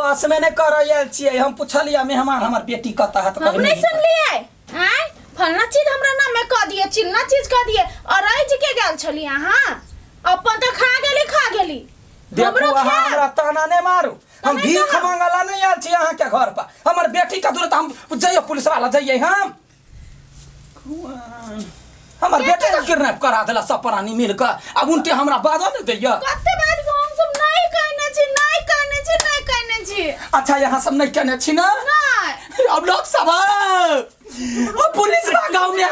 बस में नहीं कर आयल छियै। हम पुछलियै मेहमान हमर बेटी कतऽ है, तऽ हम नहीं सुनलियै। आँय, फलना चीज हमरा नाम में कह दिए, चिलना चीज कह दिए, और रह के गेल छली अहाँ। अपन तऽ खा गेली, खा गेली। देखू हमरो अहाँ खायब। हमरा ताना नहीं मारू। हम नहि भीख कहब। मांगला नहीं आयल छी अहाँ के घर पर। हमर बेटी के तुरंत हम जइयै, पुलिस वाला जइयै। हम हमर बेटी के किडनैप करा देला सब प्राणी मिल के, अब उनटे हमरा बाजऽ नहीं दैया। कते बात के हम सब नहीं कहने छी, नहीं कहने छी, नहीं कहने छी। अच्छा, यहाँ सब नहीं कहने छी ना? नहीं। अब लोग सब अब पुलिस बा गाँव में।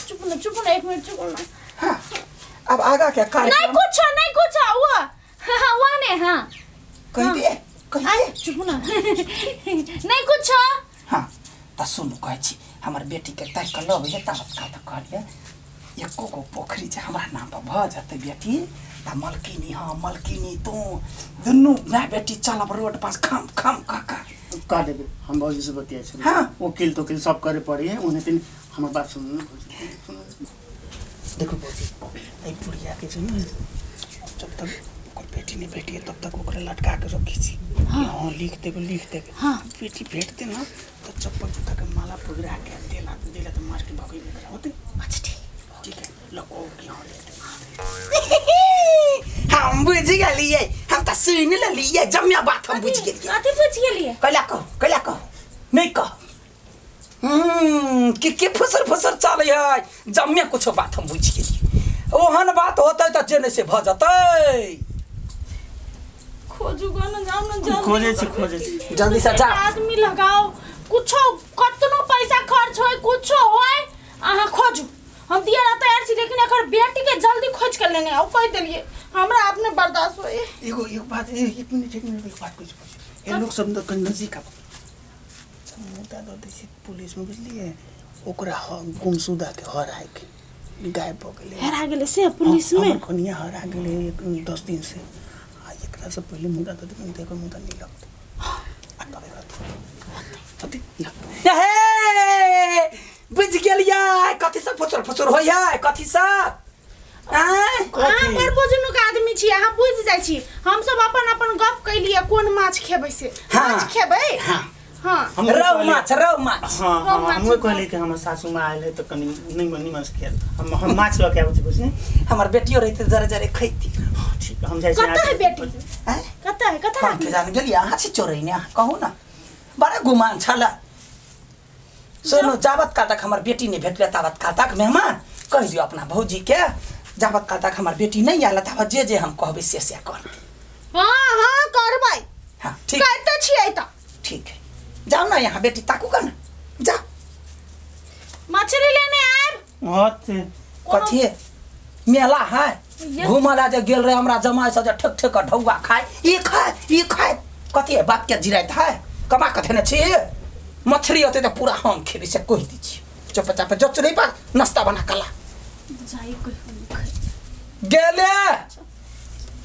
चुप ना, चुप ना, एक मिनट चुप ना। हाँ, अब आगा के नहीं कार्यक्रम कुछ नहीं, कुछ हुआ। हाँ, हुआ नहीं। हाँ, कह दे, कह दे। चुप ना, नहीं कुछ। हाँ तऽ सुनू, कहै छी हमर बेटीके ताकि कऽ लऽ अबैए, ताबत काल तऽ कहलियै एको गो पोखरि जे हमरा नाम पर भऽ जेतै बेटी तऽ मलकिनी, हाँ मलकिनी, तू दुनू माय बेटी चलब रोड पर खम खम कऽ कऽ। कह देबै हम भौजी से बतियाइ छलियै। हाँ। वकील तोकील सब करे पड़ी है उन्हें तीन। हमर बात सुनू ने भौजी, सुनू। देखो भौजी, एहि बुढ़िया के जे ने जब तक ओकर बेटी नहीं भेटिए तब तक ओकरा लटका के रखी छी। हाँ, लिख देबै, लिख देबै। हाँ। बेटी भेटते ना तो चप्पल जूता के माला पकड़ा के देला देला तो मार के भगई में करा होते। अच्छा ठीक। ठीक है, लको कि हाँ लिख देबै। हम बुझि गेलियै, हम तऽ सुनि लेलियै जम्या बात, हम बुझि गेलियै। कथी बुझि गेलियै? कैला कहू, कैला कहू, नहीं कह की फुसर फुसर चलै है जम्मे कुछो बात, हम बुझि गेलियै। ओहन बात होतै तऽ जे नहि से भऽ जेतै। खोजू गो ना, जाओ ना जल्दी। खोजै छी, खोजै छी। जल्दी से जा। आदमी लगाओ, कुछो कतनो पैसा खर्च होय, कुछो होय, अहाँ खोजू। हम दिया ला तैयार छी, लेकिन एकर बेटी के जल्दी खोज के लेने आओ। कह देलिए, हमरा अपने बर्दाश्त होय। एगो एक बात, एक मिनट, एक मिनट, एक बात कुछ पूछ। ए लोग सब तऽ कनि नजदीक आबो। मुद्दा दऽ दै छै पुलिसमे, बुझलियै? ओकरा गुमशुदा के हराय के गायब भऽ गेलै। हेरा गेलै से पुलिस में? हमर कनिया हरा गेलै 10 दिन से। आ एकरा से पहिले मुद्दा दऽ देबै तऽ एकर मुद्दा नहि लगतै। आ तब एकरा अथी ना। हे, बुझि गेलियै कथी सब फुसुर फुसुर होइए, कथी सब आँय? अहाँ बड़ बुझनुक आदमी छी, अहाँ बुझि जाइ छी। हम सब अपन अपन गप कैलिए कोन माछ खेबै से। हाँ। माछ खेबै। हाँ। हाँ। हमहूँ रौ कहलियै- माछ, रौ माछ। हाँ हाँ। रौ माछ। हमहूँ कहलियै कि हमर सासू माँ आयल है तऽ कनि नहि निमन से खायल। हम माछ लऽ के आबै छी, बुझलियै? हमर बेटियो रहिते जरे जरे खैती। हाँ, ठीक, हम जाइ छी। कतऽ है बेटी? आँय? कतऽ है, कतऽ हम राखने? के जान गेलियै अहाँ छी चोरैने, अहाँ कहू ना, बड़ा गुमान छलै। सुनू, जाबत काल तक हमर बेटी नहि भेटलै ताबत काल तक मेहमान कहि दियौ अपना भौजी के, जाबत काल तक हमर बेटी नहि आयल ताबत जे जे हम कहबै से से कर। हाँ हाँ, करबै। हाँ ठीक। करिते छियै तऽ। ठीक है, जाओ ना यहाँ बेटी ताकू का ना, जाओ। मछली लेने आयब। होते। कथी है? मेला है घूमऽ ला जे गेल रहे हमरा जमाय से जे ठेक ठेक कऽ ढौआ खाय, ई खाय, ई खाय, कथी है? बाप के जिराइत है, कमा कऽ धेने छी। मछली होतै तऽ पूरा हम खेबै से कहि दै छी। चुपचाप जो चुल्ही पर नाश्ता बना कऽ ला। जाई कहियो नहि खाइ। गेले।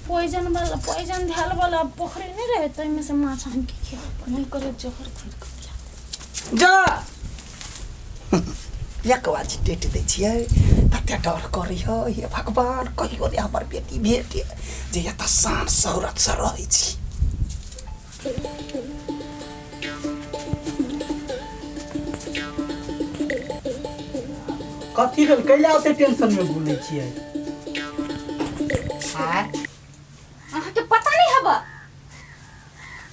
पॉइजन वाला, पॉइजन धैल वाला पोखरि नहि रहे, ताहिमे से माछ आनि के खेबै पड़ै। मन करे जहर घोरि कऽ पिया। जा, एक बार जे डेट दै छियै तते डर करै है। हे भगवान, कहियो ने हमर बेटी भेटे जे एतऽ शान शौहरत से रहै छी। कथी भेल? कैला ओते टेंशन में घुमै छियै? आँय? अहाँके पता नहीं हबा?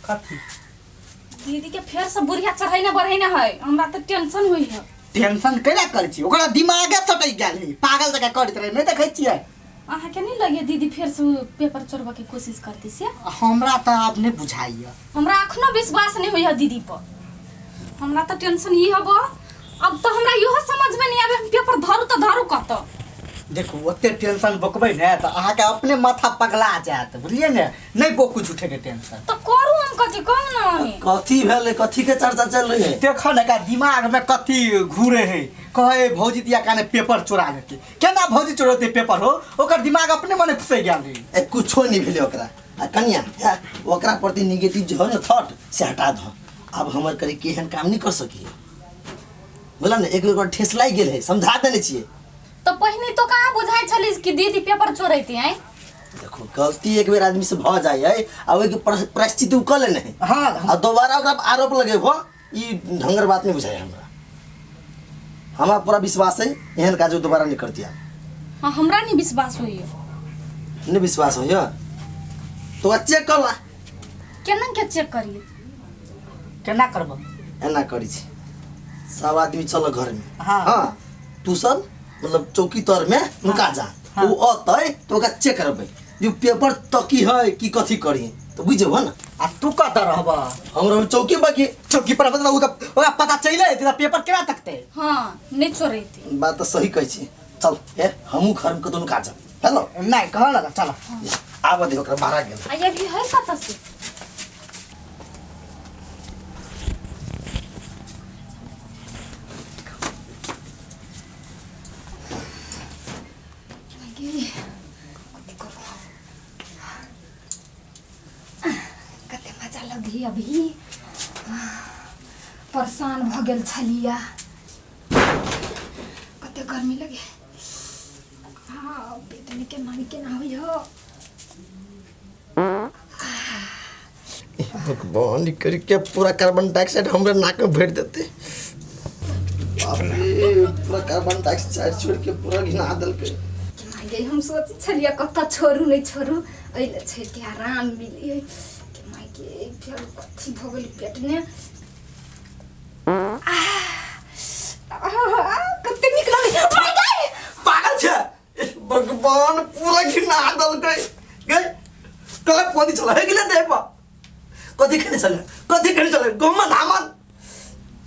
कथी? दीदी के फेर से बुढ़िया चढ़ैने बढ़ैने है, हमरा तऽ टेंशन होइ है। टेंशन कैला करै छी? ओकरा दिमागे सटकि गेल है, पागल जकाँ करैत रहै, नहि देखै छियै? अहाँके नहीं लगे दीदी फेर से पेपर चोरबऽ के कोशिश करती से? हमरा तऽ आब नहि बुझाइए। हमरा अखनो विश्वास नहीं होइए दीदी पर। हमरा तऽ टेंशन ई हबो, अब तऽ हमरा इहो समझ में नहीं आबे हम पेपर धरू तऽ धरू कतऽ। देखू, ओते टेंशन बोकबै ने तऽ अहाँके अपने माथा पगला जायत, बुझलियै ने? नहि बोकू झूठेके टेंशन। तऽ करू हम कथी, कहू ने अहीं। कथी भेलै? कथी के चर्चा चल रही है? देखो ने, का दिमाग में कथी घूरे है। कहे भौजी दिया काने पेपर चोरा लेते। केना भौजी चोरते पेपर हो? ओकर दिमाग अपने मने फंसि गेल रहे। ए, कुछो नहीं भेलै ओकरा। आ कनिया है, ओकरा प्रति निगेटिव जे हो ने थॉट से हटा दो। आब हमर करे केहन काम नहीं कर सकी बोला ने, एक बेर ओकरा ठेस लागि गेल है, समझा देने छियै। तऽ पहिने तो कहाँ बुझाइ छली कि दीदी पेपर चोरैती? आँय? देखो। देखो गलती एक बेर आदमी से भ जाय है आ ओइ के प्रायश्चित उ क लेने है। हाँ। आ दोबारा ओकरा पर आरोप लगेबो ई ढंगर बात नहीं बुझाय हमरा। हमरा पूरा विश्वास है एहन काज उ दोबारा नहीं करती। हाँ, हमरा नहीं विश्वास होइए। नहीं विश्वास होइए तो चेक कर ला। केना के चेक करिए? केना करबो? एना करी छी सब आदमी चल घर में। हाँ। हाँ तू सब मतलब चौकी तर में नुका जा। हाँ। उ अतै तो ओकरा चेक करबै जो पेपर तकी है कि कथी करी तो बुझबो ना। आ तू कत रहब? हम रहब चौकी बाकी। चौकी पर रहब त उ त ओकरा पता चलि जेतै त पेपर केना तकतै? हाँ नहीं चोरेतै। बात त सही कहै छी। चल ए हमहूँ घर में कतौ नुका जा। हेलो नहीं कह ना चल। आब दे ओकरा भाड़ा गेल। आ अभी है कत से? कते मजा लगी अभी परेशान भ गेल छलिया। कते गर्मी लगे। हाँ पेट में केना केना होइ हो। भगवान करके पूरा कार्बन डाइऑक्साइड हमरा नाक में भर देते। बाप रे पूरा कार्बन डाइऑक्साइड छोड़ के पूरा घिना देलकै। गे हम सोची छलिया कत छोड़ू नहीं छोड़ू एले छै के आराम मिली के my के फेर कथी भ गेल पेट ने। कते निक लगे। माय गे पागल छै भगवान पूरा घिना देलकै। गे कल पदी चला हे गेलै देबा कथी खेने चले कथी खेने चले गहुमा धामन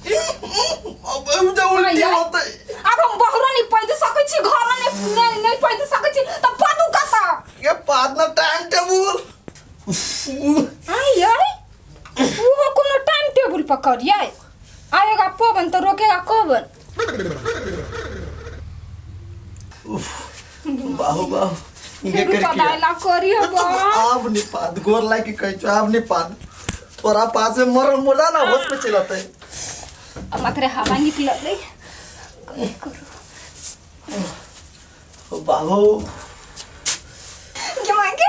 अब उ उल्टी होतै। अब हम बहरो नहीं पैद सकै छी घर में नहीं पैद सकै छी त पादू कत ये पाद ना टाइम टेबुल। आई आई वो कोनो टाइम टेबुल पकड़िए आएगा पवन तो रोकेगा कवन। उफ बाहु बाहु ये करके करियो बा। अब नहीं पाद गोर लाके कहै छौ अब नहीं पाद तोरा पास में मरल मुर्दा ना होश में चलतै। अब मात्रे हवा निकललै करू बाबू के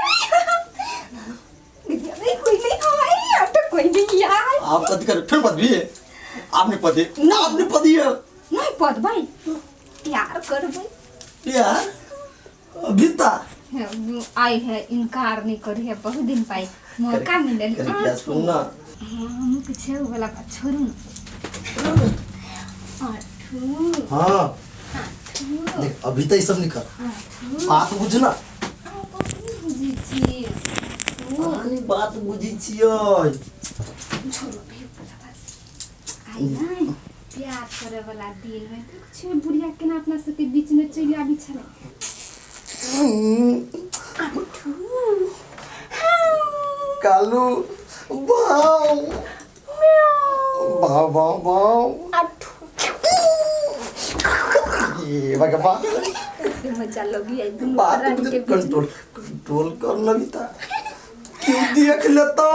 दीदी नहीं कोई नहीं आई अब तो कोई नहीं यार। आप कथी कर फिर पदवी आप नहीं पदी आप नहीं पदी है नहीं पद भाई प्यार करबै प्यार अभी ता आई है इनकार नहीं करी है बहुत दिन पाई मौका मिलल। क्या सुनना हम कुछ वाला बात छोड़ू ना। आठू हाँ आठू देख अभी तो ये सब नहीं कर बात बुझ ना। बुझी छी कहानी बात बुझी छियै। छोड़ो भी वाला बात आई नहीं प्यार करे वाला दिन है तो कुछ बुढ़िया केना अपना सबके बीच में चलि आबी छलै। आठू कालू भाव भाव भाव भाव आठू ये भगवान मजा लगी आई दुनू बात प्राणी के बीच। कंट्रोल कंट्रोल कर लबिता क्यों देख लेता।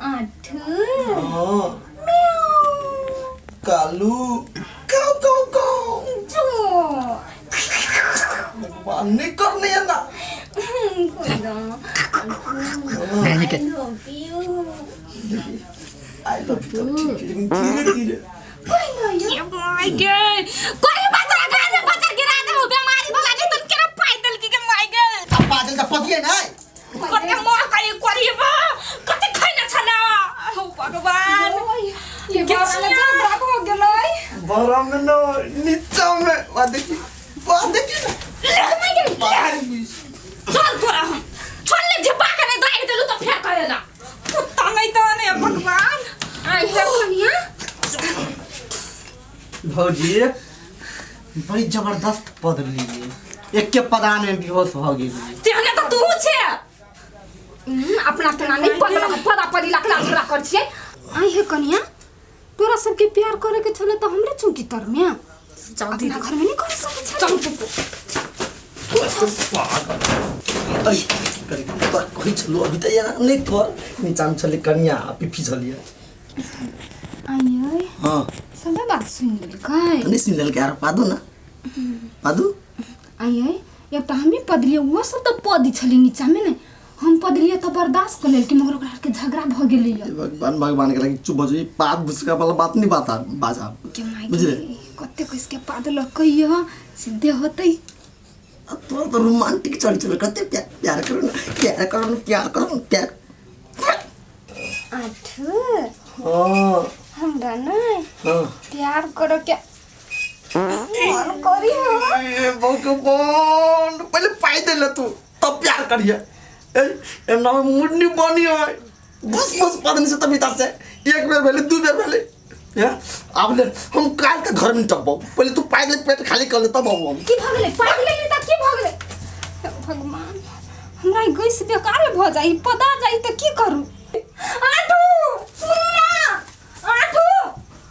आठू हां कालू काऊ काऊ काऊ जो भगवान नहीं करने है ना। I love you ठीक है लेकिन धीरे धीरे। My गे कोई बात ना दे बच्चा गिरा दे बीमारी भला नहीं तुम केना पाइदल की के my गे अब पागल त पतिए नै कते मोह करी करी बा कते खैना छला हो भगवान। ये बाबा झगड़ा हो गेलै बड़ा में न नीचा में वा देखी ना ले my गे चल तोरा हम छोड़ ले झपा के नहीं दाइ देलु त फेर कहेला कुत्ता नहीं त ने भगवान। आई है कनिया भौजी बड़ी जबरदस्त पद लिए एक के पदान में बेहोश भ गेली। तेहने त तू छे अपना तना नहीं पदला पदा पदी लकड़ा झगड़ा कर छियै। आई है कनिया तोरा सबके प्यार करे के छले त हमरे चौकी तर में अपना घर में नहीं कर सकै छे। चल चुप ऐ करे तोरा कहै छलु अभी त यहाँ नहीं कर नीचा में छले कनिया पिफी छलिए। आई आई हां सब बात सुन लेलकै नहीं सुन लेलकै यार पादू ना पादू। आई आई एक त हमी पदलिए वो सब त पदी छली नीचा में ने हम पदलियै तऽ बर्दाश्त कऽ लेलकै मगर ओकरा आरके झगड़ा भऽ गेलैया। हे भगवान भगवान के लगी चुप हो जाइए, पात भुसका वाला बात नहीं बात बाजा के माय बुझले। कते कसके पाद लकैया सीधे होतै। अब तोरा तो रोमांटिक चल चल कते प्यार प्यार करो ना, प्यार करो ना, प्यार करो ना, प्यार। आठू हाँ हमरा नहीं हाँ प्यार करो के मन करी हो। ए, भगवान पहले पाई दे ले तू तब प्यार करिए। ए ए ना मूड नहीं बनी है, बस बस पदनी से तभी से एक बेर भेले दू बेर भेले हैं। अब ले हम काल के घर में टप्पो, पहले तू पाई ले पेट खाली कर ले तब आबो हम। की भऽ गेलै पाइ लेली तऽ की भऽ गेलै? हे भगवान हमरा ई गैस बेकार भऽ जाइ पदा जाइ तऽ की करू? आठू